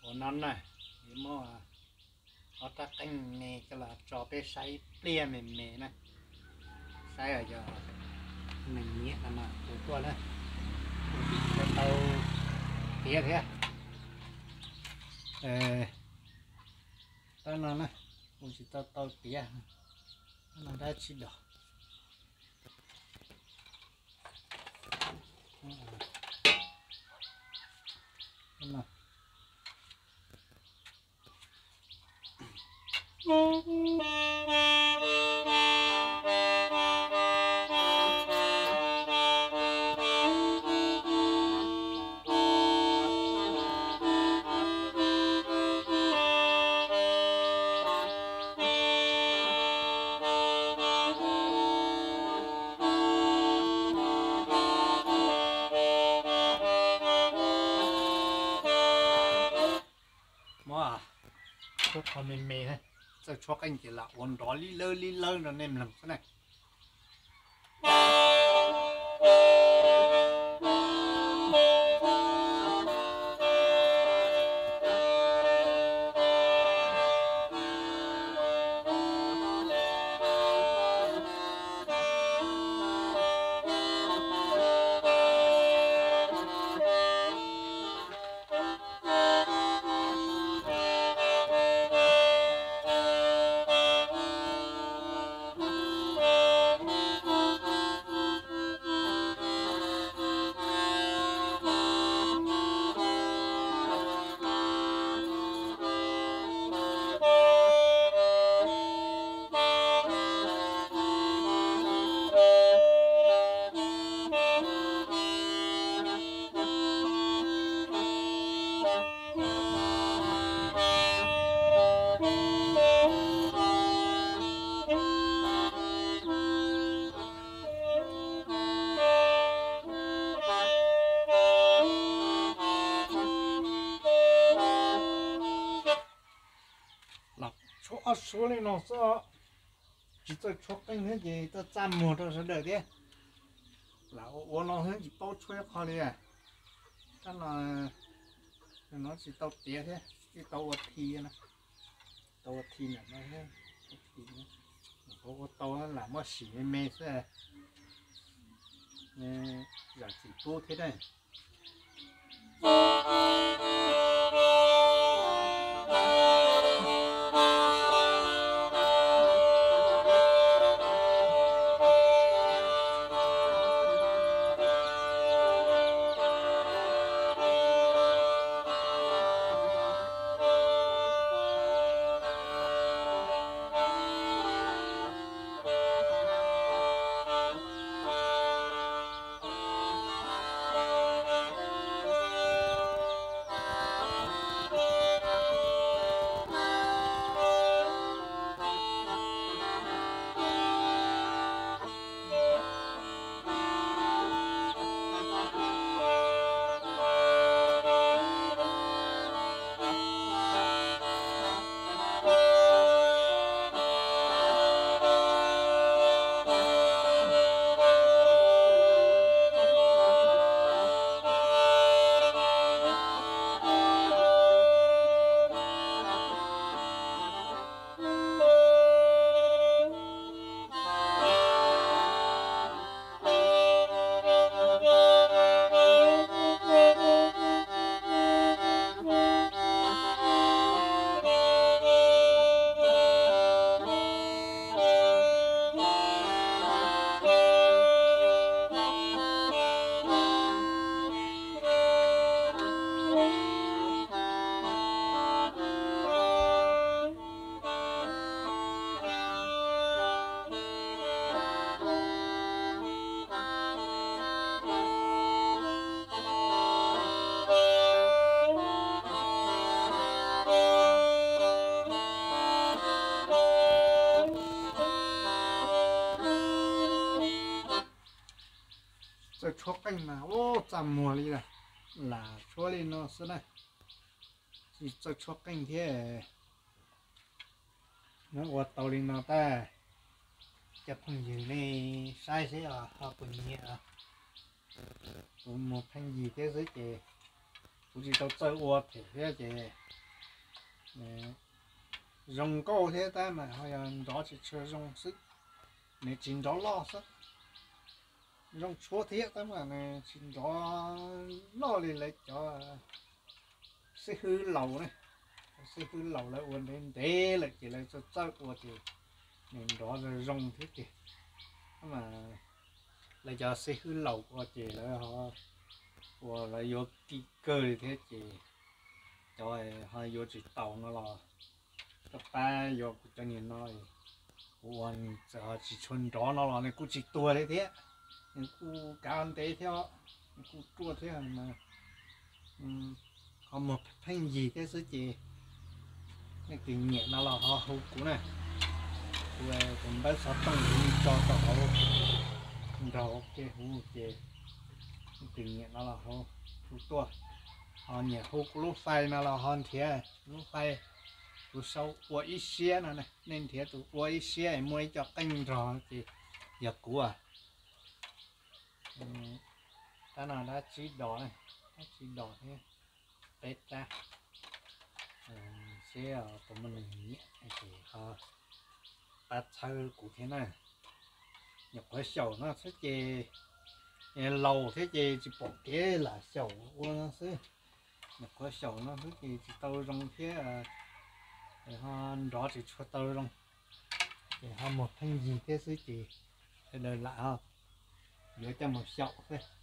Ua no na, yuav muab ob rab qeej me coj los tso peb saib ib pliag me me na, saib yog neeg nyiam no mas tus tuaj na, ua tsis tau tau tiav thiab. Rab no na, ua tsis tau tau tiav, rab no rab tsis dos. Muab tshuab qho me me, txawj tshuab qeej ces lam ua nrov li lawb li lawb rau nej mloog xwb na. Los tshuab ob suab li no xwb, tsis txawj tshuab qeej thiab ces txaj txaj muag rau sawv daws thiab. Lam ua ua no xwb tsis paub tshuab ib qho li. Tab no, no tsis tau tiav thiab, tsis tau ua thi na, tau ua thi ntawm no thiab, ua tau lam muab sim me me xwb, zam txim pub thiab na. Txawj tshuab qeej mas ua txaj muag li lawm, lam tshuab li no xwb na, tsis txawj tshuab qeej thiab. Nyob ua tau li no tab, cov phooj ywg nej saib seb ho puas nyiam. Kuv muag pheej yig thiab xwb ces kuv tsis tau txawj ua them thiab ces Zoo nkauj thiab tab mas ho yog nrov tsis tshua zoo xwb, nws tsis nrov loj xwb. Zoo tshuab thiab tab mas nws tsis nrov loj li lawv cov xib hwb laus ne. Xib hwb laus lawv ua ntev ntev lawm ces lawv txawj txawj ua ces nws nrov zoo zoo thiab tiag. Mas lawv cov xib hwb laus ua ces lawv ho ua lawv yuav kim kawg li thiab ces cov ho yuav tsis tau no los koj pab yuav kuv cov niag no, kuv ua txawm ho tsis tshua nrov no los nws kuj tsis tuag li thiab, nws kuj kav ntev thiab, nws kuj ruaj thiab mas ho muag pheej yig thiab xwb ces leej twg nyiam no los ho hu kuv na. Kuv tus npawb xov tooj kuv yeej tso rau hauv nraug ke huv ces leej twg nyiam no los ho hu tuaj. Ho nyiam hu kuv lub fais no los ho nrhiav kuv lub fais, kuv sau ua ib siab no, nej nrhiav tus ua ib siab es muaj ib co qeej nrog ces yog kuv. Tab no dab tsib dos, dab tsib dos thiab peb rab. Seb puas muaj neeg nyiam ces ho pab txhawb kuv thiab na. Nyuam qhuav xyaum no xwb ces laus thiab ces tsis pom kev lam xyaum ua no xwb. Nyuam qhuav xyaum no xwb ces tsis tau zoo thiab, ho nrov tsis tshua tau zoo, ces ho muag pheej yig thiab xwb ces sawv daws lam ho yuav coj mus xyaum xwb.